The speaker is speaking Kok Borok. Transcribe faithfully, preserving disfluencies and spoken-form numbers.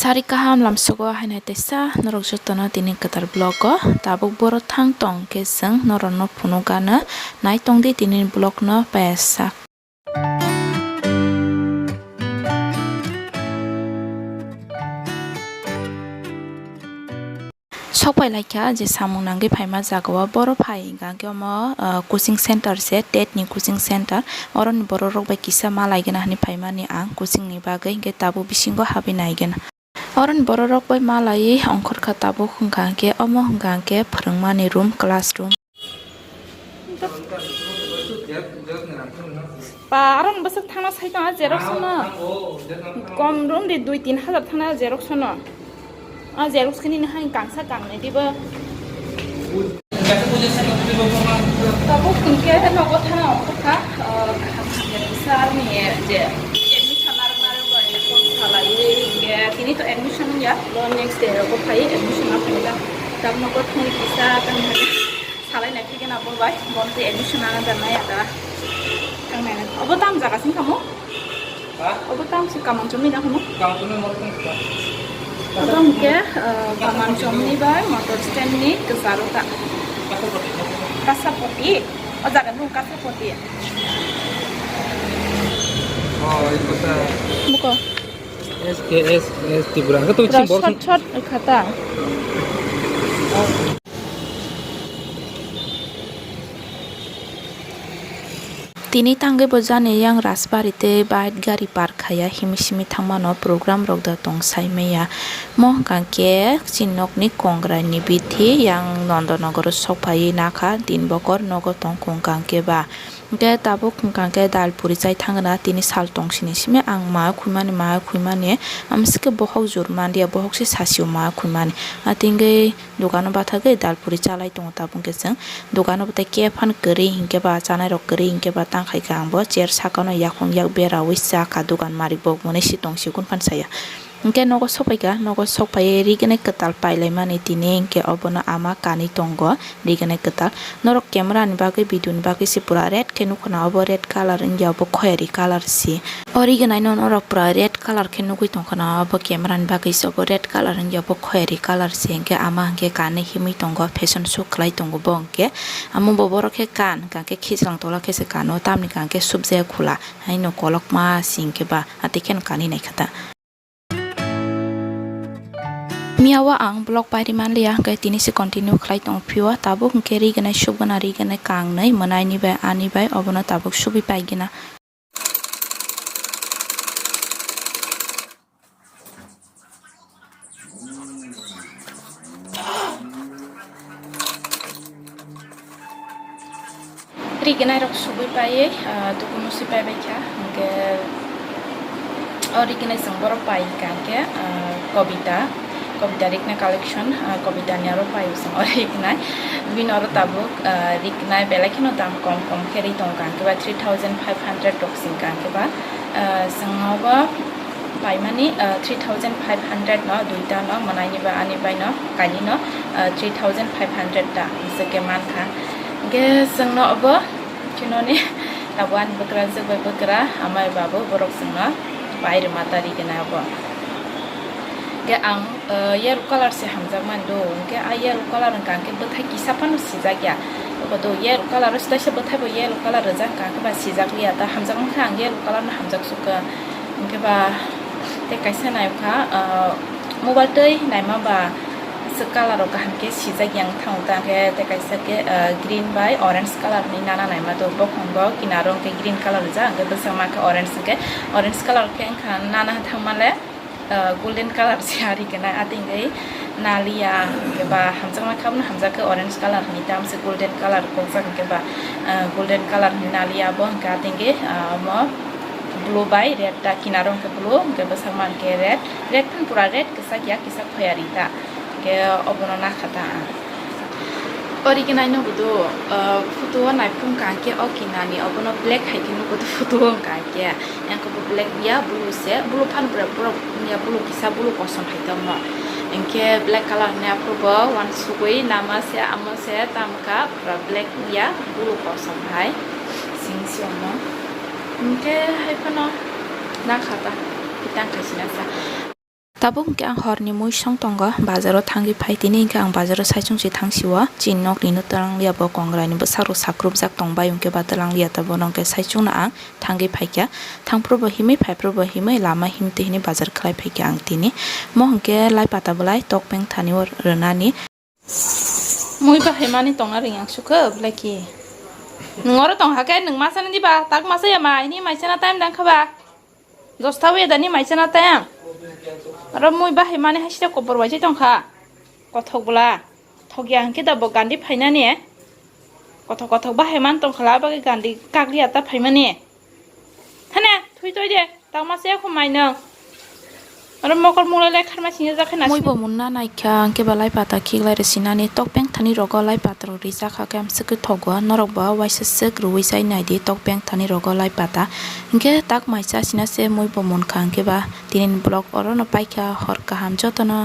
Sari kaham lamsogo hainai teisa norok jotono tini kwtal vlog o tabuk boro thang tong khe chwng norokno phunukgano naitongdi tini vlog no payasa. Sok pai lai kha je samung nangwi phaima jaga o boro phai hwnkha khe omo, ah, coaching center se, tet ni coaching center. Oroni borok rok bai kisa ma lai gana hinwi phaimani ang coaching ni bagwi, hwnkhe tabuk bisingo habwi nai gana. Oroni borok rok bai ma laiwi ongkhor kha tabuk hwnkha khe omo hwnkha khe phwrwngmani room, classroom. Ba, aro ni bwswk thangna sai tong, a xerox no. Kom rom de, dui tin hajar thangna xerox no. A xerox khe nini hai kangsa kangnai dibo. Tabuk hwnkhe nogo thana ongkha, ah, kaham hamya kisa aroni je admission narwk narwk bai phone salaiwi hwnkhe tini to admission wngya, bo next day rogo phai admission aphai ta. Tabuk nogo thangwi kisa tamo salai nai. Kena bo bai, bo tei admission ana da nai ada. Tangnai na. Obo tam jaga sing kamo? Ha? Obo tam si kamang chomni da kamo? Kamang chomni mo tong ka. Obo hwnkhe, eh, kamang chomni bai motor stand ni kwcharo ta. Kasapati. Kasapati? O jaga nung Kasapati. Oh, ito sa. Buko. S K S S Tripura. Hwnkhe to pura chini borok short short khata. Tini tangwi bo jani yang Rajbari tei bike gari park khaiya himi simi thangmano program rok da tong sai maya. Mo hwnkha khe chini nokni kongrai ni bithi yang Nondonogoro sok phaiwi nakha din bokor nogo tong kung kang khe ba. Hwnkhe tabuk hwnkha khe dal puri chai thangna tini sal tong sini simi ang ma khumani ma khumani amsike bohok jur mandia bohok se sasio ma khumani atingwi. Dogano bathagwi dal puri chalai tongo tabuk hwnkhe chwng dogano bwtwi khe phano kwrwi hinkhe ba chanai rok kwrwi hinkhe ba tangkhaikha ang bo chair sakano yakhung yak berawi chakha dogan malik bo hwnwi si tong sikun phan saya. Hinkhe nogo sokphaikha nogo sokphaiwi rignai kwtal pailaimani tini hinkhe obono ama kanwi tongo rignai kwtal norok camera ni bagwi video ni bagwi se pura red khe nukho na obo red colour wngya obo khoyari colour se. O rignai no norok pura red colour khe nugwi tongkha na, obo camera ni bagwi se obo red colour wngya, obo khoyari colour se, hinkhe ama hinkhe kanwi himwi tongo, fashion show khlai tongo bo hinkhe. Amo bo borok khe kan, hwnkha khe khichlang tola khe se kano, tamni hwnkha khe subjaya khula, haino kolokma se hinkhe ba, atwi kheno kanwi naikha ta. Miya o ang vlog pairi manliya, hinkhe tini se continue khlai tong phio, tabuk hinkhe rignai subgana, rignai kangnwi mwnaini bai ani bai, obono tabuk subwi paigwna. Rignai rok subui paiwi, ah, tukunu si paibai kha, hinkhe o rignai chwng borok pai hinkha hinkhe, ah, Kobita, Kobita rignai collection, ah, Kobita ni aro pai chwng o rignai. Bini oro tabuk, ah, rignai belai kheno dam kom kom khe ri tong kha, hinkhe ba three thousand five hundred rok sing kha, hinkhe ba, ah, chwng obo paimani, ah, three thousand five hundred no, duita no, mwnaini ba ani bai no, kaini no, ah, three thousand five hundred ta, hwnkhe mankha. Hwnkhe chwngno obo, chinoni, tabuk ani bwkrajwk bai bwkra, amai babu borok chwngno pai rwma ta rignai obo. Hwnkhe ang, ah, yellow colour se hamjakmani do, hwnkhe a yellow colour wngkha hwnkhe bwthai kisa phano sijak ya. Obo do yellow colour, staisa bwthai bo yellow colour rijak wngkha, hwnkhe ba sijak liya ta, hamjakmani khe ang yellow colour no hamjak sukha. Hwnkhe ba tei kaisa naikha, ah, mobile twi naima ba swk colour rok kaham khe sijak yang thango ta, hwnkhe tei kaisa khe, ah, green bai orange colour ni nana naima do, bokhong bo kinaro hwnkhe green colour rijak, hwnkhe bwsakma khe orange, hwnkhe orange colour khe wngkha nana thangma le, ah, golden colour se ari khe na, atingwi naliya, hwnkhe ba hamjakma khe abono hamjak khe orange colour hinwi, tamse golden colour kokjak hwnkhe ba, ah, golden colour hinwi naliya bo hwnkhe atingwi, ah, omo blue bai red ta, kinaro hwnkhe blue, hwnkhe bwsakma hwnkhe red, red phano pura red kwchak ya, kisa khoyari ta, hwnkhe obono nakha ta ang. Ori khe nai nugo do, ah, photo o naiphung kha hwnkhe o kinani obono black hai khe nugo do photo o hwnkha hwnkhe. Yang khe bo black ya, blue se, blue phano pura borok ya, blue kisa, blue kosom hai tongmo. Hwnkhe black colour ni aphuru bo uansugwi nama se, amo se, tamo kha pura black ya, blue kosom hai sing si omo. Hwnkhe hai phano nakha ta, kitang khai sina sa. Tabuk hwnkhe ang horni mui song tongo, bazaro thangwi phai tini hwnkhe ang bazaro saichung se thang sio, chini nokni no twlang liya bo kongrai ni bwsarok sakrupjak tong bai hwnkhe ba twlang liya ta bono hwnkhe saichung no ang thangwi phaikha, thangphru bo himwi phaiphru bo himwi lama himtwi hwnwi bazar khlai phaikha ang tini. Mo hwnkhe lai pata bwlai tok peng thani o rwnani. Mui bahai mani tongna rwng yang sukhe belai ki. Nwng oro tong hakhe nwng masa nani ba tak masa ya ma ini maisa na time dang kha ba. Dosta wi dani maisa na time. Oro mui bahai mani hasira kopor bai tong kha. Kothok bwla. Thok ya hwnkhe da bo gandi phainani. Kothok kothok bahai man tong khala bagwi gandi kagli ata phaimani. Hane, thui toi de, tangma se khum mai nang. Oro mokol mulai lai kharma sini jak khena. Mui bo munna naikha, hwnkhe ba lai pata khiklai rw sinani, tok peng thani rogo lai pata rok rijak kha, khe amswk khe thogo, norok bo waisa swk rwui chai nai di, tok peng thani rogo lai pata. Hwnkhe tak mai cha sina se mui bo munkha, hwnkhe ba tini ni vlog oro no paikha, hor kaham jotono.